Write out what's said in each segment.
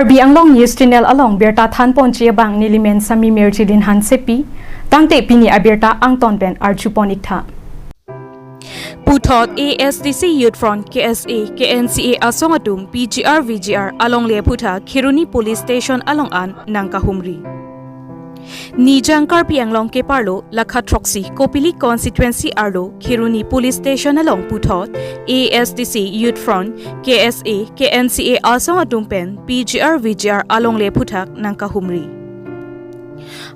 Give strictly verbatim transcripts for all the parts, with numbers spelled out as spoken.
Karbi Anglong News Channel along birta thanponji abang nelimen Sami Merjilin Hansepi, tangte pini abirta angton pen arjupon iktha. Puthot A S D C Youth Front, K S A, K N C A asong atum P G R V G R alongle aphuthak Kheroni Police Station along an nangkahumri. Nijang Karbi Anglong keparlo lakha throksi Kopili constituency arlo Kheroni Police Station along puthot A S D C Youth Front, K S A, K N C A asong atum pen P G R V G R alongle aphuthak nangkahumri.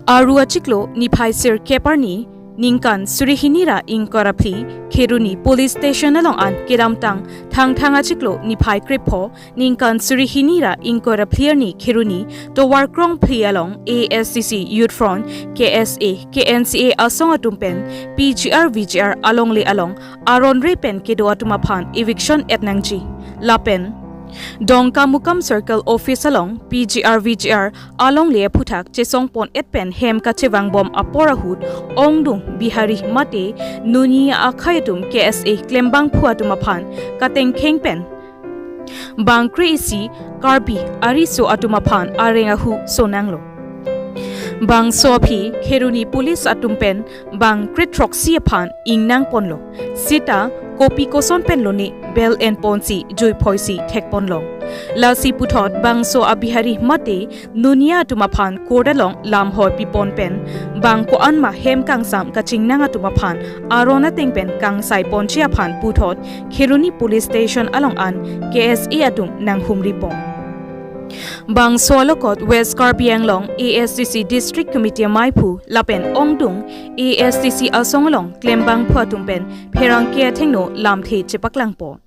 Aru achiklo niphai sirkep arni ningkan suri hini ra ingkoi ra phli Kheroni Police Station along an kedamtang Thangthang achiklo niphai krepho ningkan suri hini ra ingkoi ra phli arni Kheroni tovar krongphli along A S D C Youth Front, K S A, K N C A asong atum pen P G R V G R alongle along aron re pen kedo atum aphan eviction et nangji. Lapen Dongkamukam Circle Office along P G R V G R alongle aphuthak chesongpon et pen hem kachevangbom apor ahut ongdung Bihari mate Nuniya akhei atum K S A klembangphu atum aphan katengkheng pen bang kre-isi Karbi ariso atum aphan areng ahu sonanglo. Bangso aphi Kheroni Police atum pen bang krethroksi aphan ingnangponlo. Seta kopi koson pen lone bel enponsi juiphoisi thekponlong. Lasi puthot bangso a-Bihari mate Nuniya atum aphan court along lamhoi pipon pen bang ko-an ma hem kangsam kachingnang atum aphan aron ateng pen kangsaiponji aphan puthot Kheroni Police Station along an K S A atum nanghumripon. Bangso alokot West Karbi Anglong A S D C District Committee amaiphu lapen ongdung A S D C asong along klembangphu atum pen pherangke athengno lamthe chepaklangpo.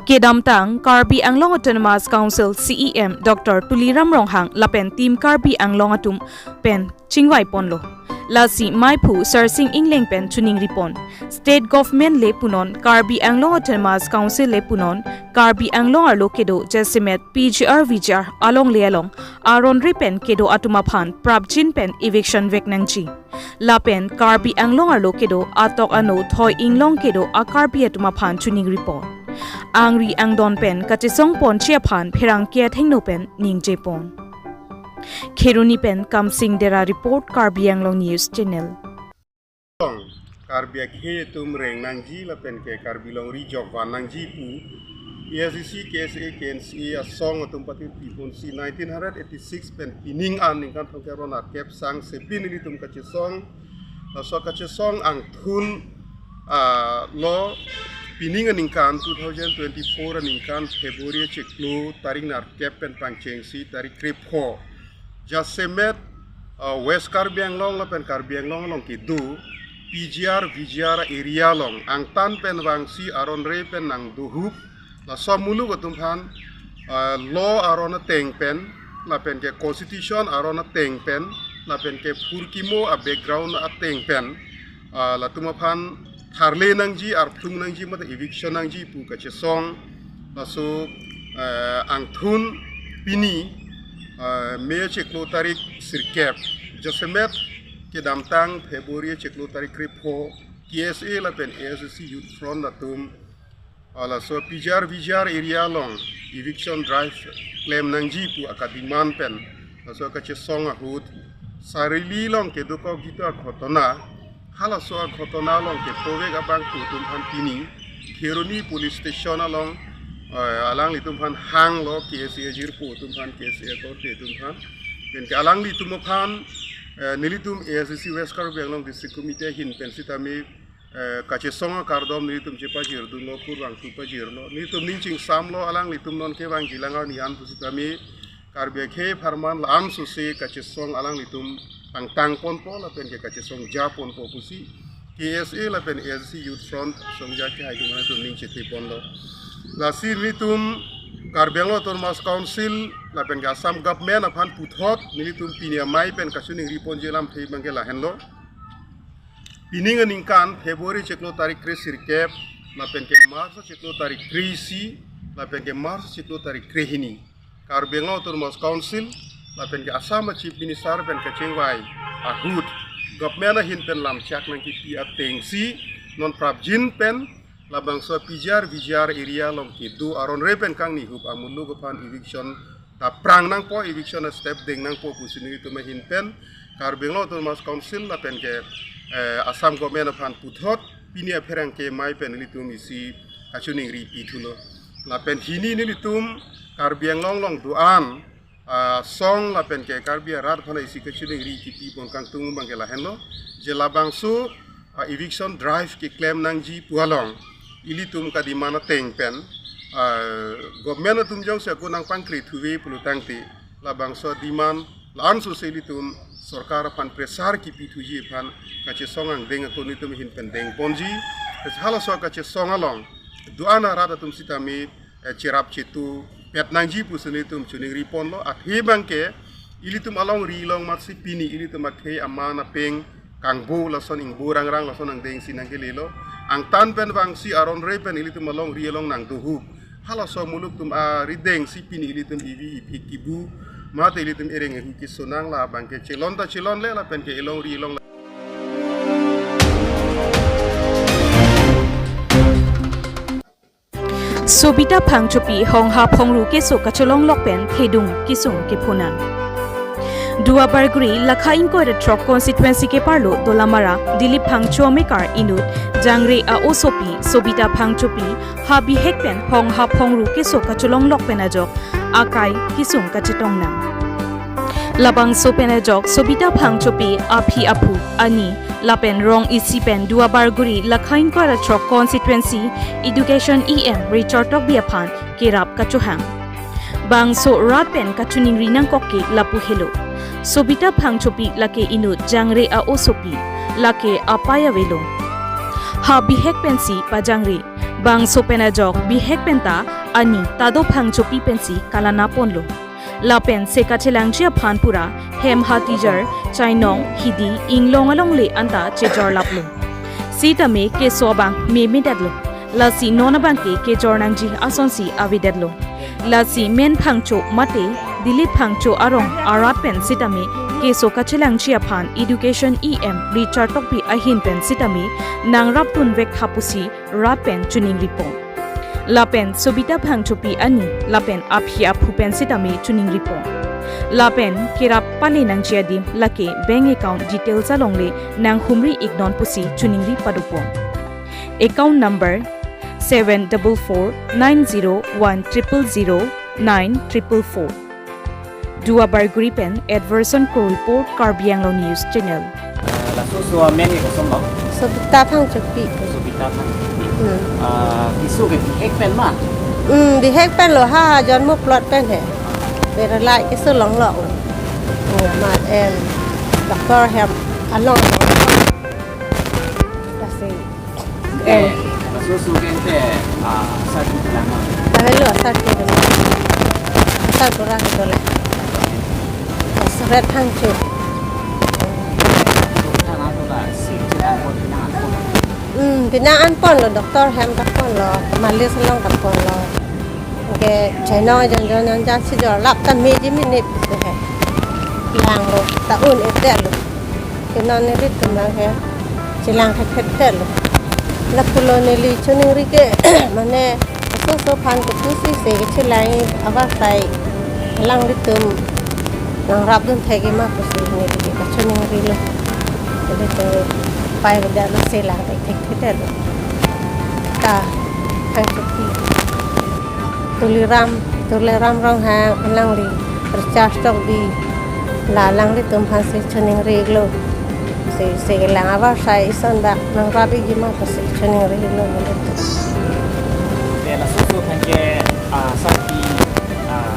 Kedamtang Karbi Anglong Autonomous Council C E M Doctor Tuliram Ronghang lapen Team Karbi Anglong atum pen chingvaiponlo. Lasi maiphu Sarsing Engleng pen chiningripon. State government le punon, Karbi Anglong Autonomous Council le punon, Karbi Anglong arlo kedo jasemet P G R V G R alongle along aron re pen kedo atum aphan prapjin pen eviction vek nangji. Lapen Karbi Anglong arlo kedo atok ano thoi inglong kedo a-Karbi atum aphan chiningripon. Angri angdon pen kachesongponji aphan pherangke athengno pen ningjepon. Kheroni pen Kamsing Dera report, Karbi Anglong News Channel. Karbi akhei atum reng nangji lapen ke Karbi longri jokvan nangji pu A S D C, K S A, K N C A asong atum patir piponsi nineteen hundred eighty-six pen pining an ningkan thomkep ra nerkep sangsepi nelitum kachesong, laso kachesong angthun, ah, lo pining aningkan two thousand twenty-four aningkan February chiklo tarik nerkep pen pangchengsi tarik krepho jasemet, ah, West Karbi Anglong lapen Karbi Anglong along kedo P G R, V G R area along angtan pen vangsi aron re pen nangdohup, laso amuluk atum aphan, ah, law aron ateng pen, lapen ke constitution aron ateng pen, lapen ke phurkimo a-background ateng pen, ah, latum aphan tharle nangji, arphlung nangji, mate eviction nangji pu kachesong, laso, eh, angthun pini, eh, May chiklo tarik sirkep, jasemet kedamtang February chiklo tarik krepho, K S A lapen A S D C Youth Front atum, ah, laso P G R V G R area along eviction drive klem nangji pu akademand pen, laso kachesong ahut, Sarili along kedokok jitu aghotona, halaso aghotona along kepovek abangphu atum aphan pini Kheroni Police Station along, eh, alanglitum aphan hanglo, K S A ajirpo atum aphan, K S A akorte atum aphan. Pen ke alanglitum aphan, eh, nelitum A S D C West Karbi Anglong District Committee ahin pen sitame, eh, kachesong akardom nelitum chepajirdunlo, kurvangthu pajirlo. Nelitum ning chingsamlo, alanglitum non kevangji lang arni an pusitame Karbi akhei apharman la-an sose kachesong alanglitum pangtangponpo lapen ke kachesong japonpo pusi K S A lapen A S D C Youth Front songja kehai atum atum ning chetheponlo. Lasi nelitum Karbi Anglong Autonomous Council lapen ke Assam Government aphan puthot nelitum pini amei pen kachiningriponji alamthe abangke lahenlo. Pining aningkan February chiklo tarik kre sirkep, lapen ke March chiklo tarik kre isi, lapen ke March chiklo tarik kre hini, Karbi Anglong Autonomous Council, lapen ke Assam a-Chief Minister pen kachingvai ahut, government ahin pen lamchak nangkipi atengsi, non prapjin pen, labangso P G R V G R area along kedo aron re pen kangnihup amuluk aphan eviction ta prang nangpo, eviction step deng nangpo pusi nelitum ahin pen Karbi Anglong Autonomous Council lapen ke, eh, Assam government aphan puthot pini apherangke amei pen nelitum isi kachiningri pithulo. Lapen hini nelitum Karbi Anglong along do-an, ah, asong lapen ke Karbi arat aphan isi kachiningri kipi pon kangtung abang ke lahenlo. Je labangso, ah, eviction drive keklem nangji pu along ilitum kademand ateng pen, ah, government atum jongsi ako nangpangkri thuve pulo tangte, labangso demand la-an sose ilitum sorkar aphan pressure kipi thuji aphan kachesong angdeng ako nelitum ahin pen deng ponji. Halaso kachesong along do-an arat atum sitame, eh, cherap chetu pet nangji pusi nelitum chiningri ponlo. Athe abang ke ilitum alongri along matsi pini ilitum akhei aman apeng kangbo lason ingbo rangrang lason angdeng si nangkelelo. Angtan pen vangsi aron re pen ilitum alongri along nangdohup. Halaso muluk atum arideng si pini ilitum ivi iphi kibu mate ilitum ereng ehu kesonang, labang ke chelon ta chelonle lapen ke elongri along Sobita Phangchopi hongha phongru keso kacholonglok pen thedung kesung kepho nang. Duar Bagori lakha ingkoi ra throk constituency keparlo Dolamara Dilip Phangcho amekar inut jangre a-osopi Sobita Phangchopi ha bihek pen hongha phongru keso kacholonglok pen ajok akai kesung kachetong nang. Labangso pen ajok Sobita Phangchopi aphi aphu, ani lapen rong isi pen Duar Bagori lakha ingkoi ra throk constituency education E M Richard Tokbi aphan kerap kachohang. Bangso rat pen kachiningri nangkok ke lapu helo. Sobita Phangchopi lake inut jangre a-osopi, lake apei avelo. Ha bihek pensi pajangre. Bangso pen ajok bihek pen ta ani Tado Phangchopi pensi kalana ponlo. Lapen se kachelangji aphan pura hem hatijar, chainong, hidi, inglong alongle anta chejor laplo. Sitame keso abang memedetlo. Lasi non abang ke kejor nangji asonsi avedetlo. Lasi Men Phangcho mate Dilip Phangcho arong arat pen sitame keso kachelangji aphan education E M Richard Tokbi ahin pen sitame nangrapdun vek tha pusi rat pen chiningri pon. Lapen Sobita Phangchopi ani lapen aphi aphu pen sitame chiningri pon. Lapen kerap pale nangji adim lake bank account details alongle nanghumri iknon pusi chiningri pado pon. Account number seven double four nine zero one triple zero nine triple four. Duar Bagori pen Edverson Kro report, Karbi Anglong News Channel. Laso aso amen ke kosonlo? Sobita Phangchopi. Sobita Phangchopi. Hmm. Ah, keso ke bihek pen ma? Hmm, bihek penlo, ha jonmo plot pen he. Beralai keso longlo. Hmm, ma, eh, doctor hem along. Lasi. Eh, laso aso ke ante, ah, asar kelang ma? Avelo asar kelang. Asar pura kelang. Asar thang chu. Thang ato la si chelang pon, pinang an ponlo. Hmm, pinang an ponlo, doctor hem ta ponlo, malis along ta ponlo. Ke chainong jon jon jon jon si jorlap ta meji minit si he. Langlo, ta un-edetlo. Ke non nelitum abang ke chelang thekthedetlo. Lapulo neli chiningri ke mane aso aso aphan kepu si se kechelang avarsai alanglitum nangrapdun thekji ma pusi neli ke kachiningrilo. Nelitum apei avedetlo, chelang thekthedetlo. Ta Phangchopi. Tuliram, Tuliram Ronghang alangli, Richard Tokbi, la alanglitum aphan si chiningrilo. Si, si kelang avarsai ison dak nangrapji ma pusi chiningrilo nelitum. Te laso aso aphan ke, ah, asar ke, ah,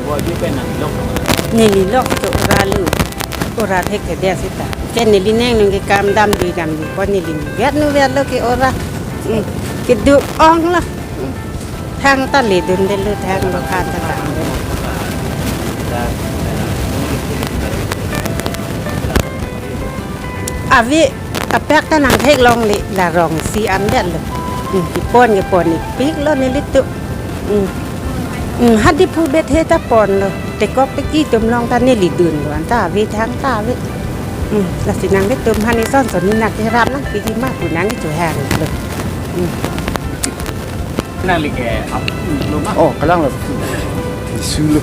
bo ju pen nanglok. Neli lok to ora lo. Ora thekthedet seta. Ke neli neng nung ke kam damdui damdui pon neli ni. Vet nu vet lo ke ora. Hmm. Kedo-ong lo. Hmm. Thang ta ledundetlo, thang lo khan ta tanglo. Ave apak ta nangtheklongle la rong isi an detlo. Hmm, kepon kepon-ikpiklo nelitum. Hmm. Hmm, ha Diphu bethe ta ponlo. Tekok teki atum along ta neli dunlo, anta ave thang ta ave. Hmm, lasi nanglitum aphan ison son ni nangkerap nangpiji ma pu nangchohanglo. Hmm. Nangli ke ap-, lo ma? Oh, kalang lo. Isu lo.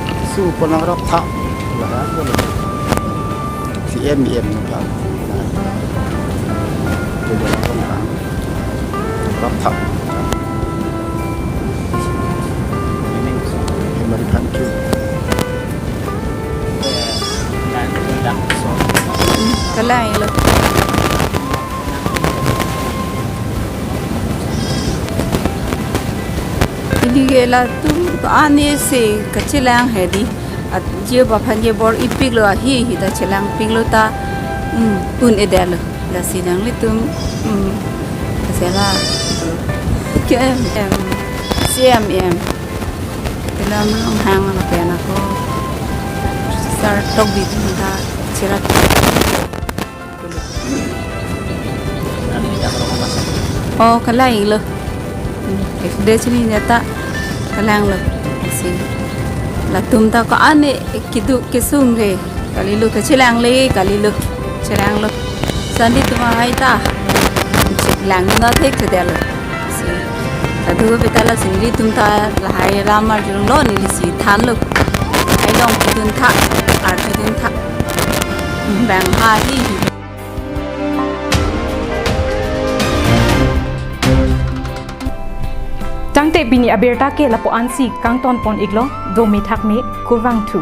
Su pon nangrap tha. Lahai ko lo. Si em em na pha. Lahai. Jadi orang kan. Rap tha. American cube. Kalang lo. Ili ke latum ane si kachelang hedi. At jio baphan je bor-ipiklo ahi hi ta chelangpiklo ta, mm, un-edetlo. Lasi nanglitum, mm, kasela ke em em, si em em. Telam long hang lapen ako. Sar tok di ta cherat. Oh, kalang lo. Hmm, F D sini nyata kalang lo. Si latum ta ko-an ne keduk kesung ke. Kali lo, kachelang le, kali lo. Chelang lo. Sandi tuma hai ta. Chelang na thekthedetlo. Si. Kadokave ta lasi nelitum ta lahai ram arjulong lo, neli si thanlo. Hai long kedun tha, arjudun tha. Bang ha hi hi. Tangte pini abirta ke lapu-an si kangton pon iklo, do methak me kurvangthu.